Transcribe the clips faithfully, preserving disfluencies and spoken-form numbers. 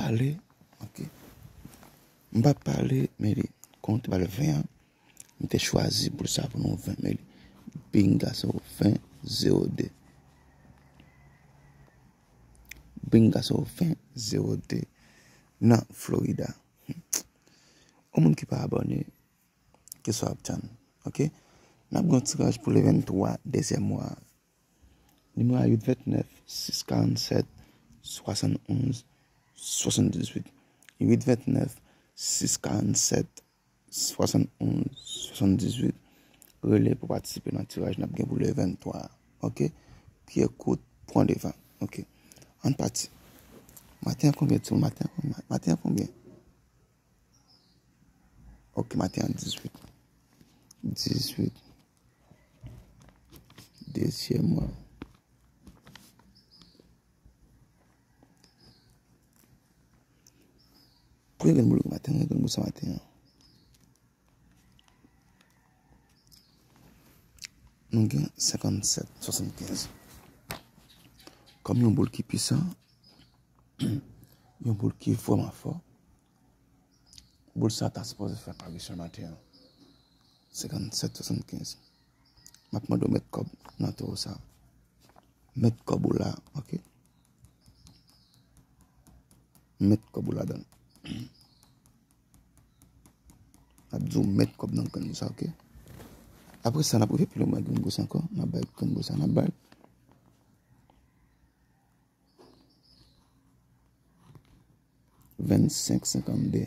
pale, ok. M pa pale, men li, kon te pale ven an, m te chwazi boul sa pou nou ven, men li. Bingaso ven zewo de. Bingaso ven zewo de nan Florida. Yon moun ki pa abòne, keswa ap tann, ok? N ap gen yon tiraj pou le venntwa, dezyèm mwa. Nimewo a uit vennèf, sis karannsèt, swasannonz, swasanndizuit. Uit vennèf, sis karannsèt, swasannonz, swasanndizuit. Rele pou patisipe nan tiraj n ap gen pou le venntwa. Ok? Pye kout, pran devan. Ok. Ann pati. Maten an konbyen, timoun? Maten an konbyen? Maten an konbyen? Ok, maten an dizuit. Dizuit. Dezyèm mwa. Premye grenn boul maten an, grenn boul sa maten an. Nou gen senkannsèt swasannkenz. Kòm yon boul ki pwisan, yon boul ki vrèman fò, boul sa ta sipoze fè parisyon maten an. Senkannsèt swasannkenz. M ap mande w met kòb nan towo sa. Met kòb ou la, ok? Met kòb ou ladan. M ap di w met kòb nan grenn boul sa, ok? Apre sa, n ap rive pi lwen, grenn boul sa ankò. N ap bay grenn boul sa, n ap bay. Vennsenk senkannde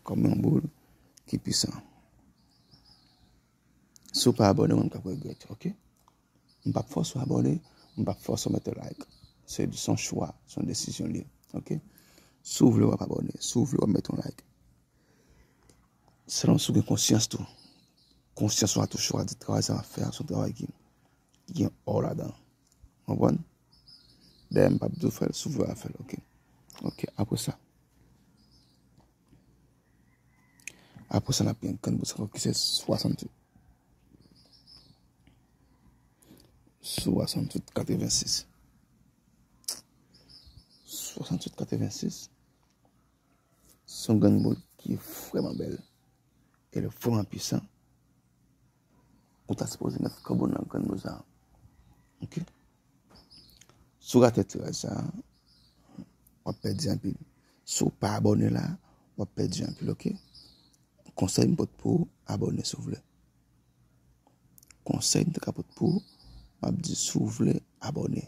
kòm yon boul ki pwisan. Si w pa abòne, ou menm k ap regrèt, ok? M p ap fòse w abòne, m p ap fòse w mete like. Se, se yon chwa, se yon desizyon li ye, ok? Si w vle, w ap abòne. Si w vle, w ap mete yon like. Selon si w gen konsyans tou. Konsyans ou a tou chwazi travay sa w ap fè a, se yon travay ki, ki gen ò ladan. Konprann? Dayè, m p ap di w fè l, si w vle w a fè l, ok? Ok, apre sa. Apre sa, n ap gen grenn boul sa ankò ki se swasanntuit. Swasanntuit katrevensis. Swasanntuit katrevensis. Se yon grenn boul ki vrèman bèl. E li vrèman pwisan. Ou ta sipoze met kòb ou nan grenn boul sa. Ok? Si w rate tiraj sa, w ap pèdi anpil. Si w pa abòne la, w ap pèdi anpil, ok? Konsèy m pot pou ou, abòne si w vle. Konsèy m te ka pot pou ou, m ap di si w vle, abòne.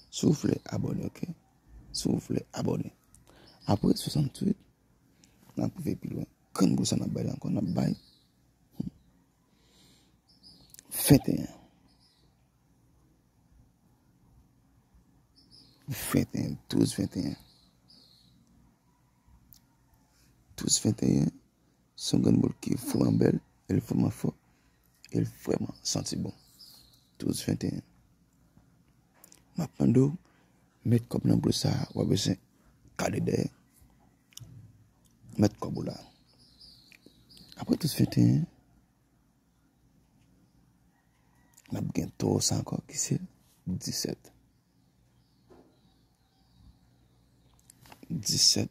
Si w vle, abòne, ok? Si w vle, abòne. Apre swasanntuit, n ap rive pi lwen. Grenn boul sa n ap bay la ankò, n ap bay venteyen. Venteyen, douz venteyen. Douz venteyen, se yon grenn boul ki vrèman bèl, e l vrèman fò, e l vrèman santi bon. Douz venteyen. M ap mande w, met kòb nan boul sa a, w ap bezwen gade dèyè. Met kòb ou la. Apre douz venteyen, n ap gen towo sa ankò ki se disèt. Disèt.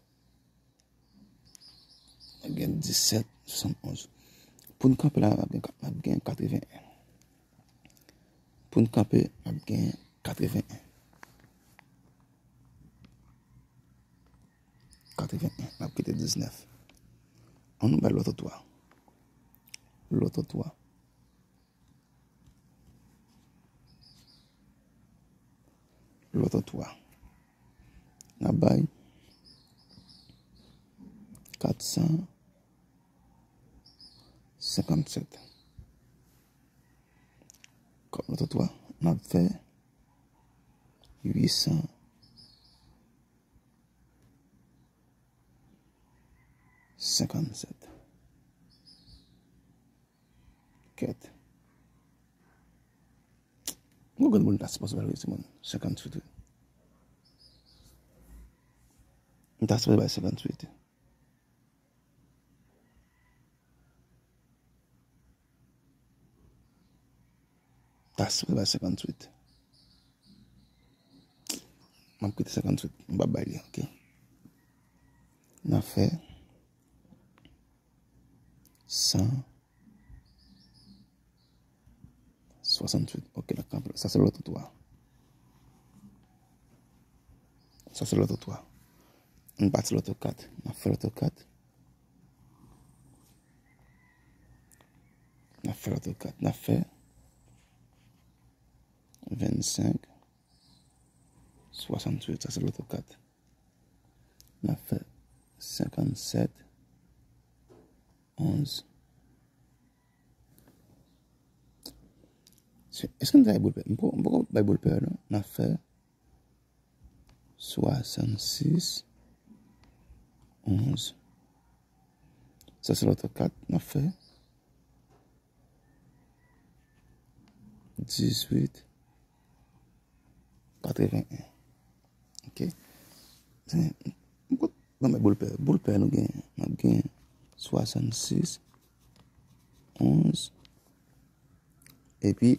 N ap gen disèt swasannonz. Pou n kanpe la, n ap gen, n ap gen katreven en. Pou n kanpe, n ap gen katreven en. Katreven en, n ap kite diznèf. Ann nou bay lòt twa. Lòt twa. Lòt twa. N ap bay kat san senkannsèt. Kòm lòt twa, n ap fè uit san senkannsèt. Kèt. Yon grenn boul ta sipoze bay wi, timoun. Senkantuit wi. M ta sipoze bay senkantuit. Ta sipoze bay senkantuit. M ap kite senkantuit. M p ap bay li, ok? N ap fè san swasanntuit. Ok, n ap kanpe. Sa se loto twa. Sa se loto twa. N pati loto kat. N ap fè loto kat. N ap fè loto kat. N ap fè vennsenk swasanntuit. Sa se loto kat. N ap fè senkannsèt onz. Èske m ta bay boul pè? M poko bay boul pè, non. N ap fè swasannsis onz. Sa se loto kat. N ap fè diswit katreven en. Ok. Se, m kot, ban mwen boul pè. Boul pè nou gen, n ap gen swasannsis onz. Epi,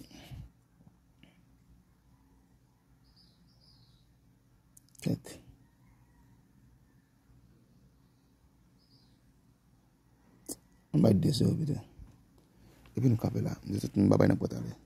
kèt. Ann bay de zewo pito. Epi nou kanpe la. M di tout moun babay nan pòt ale.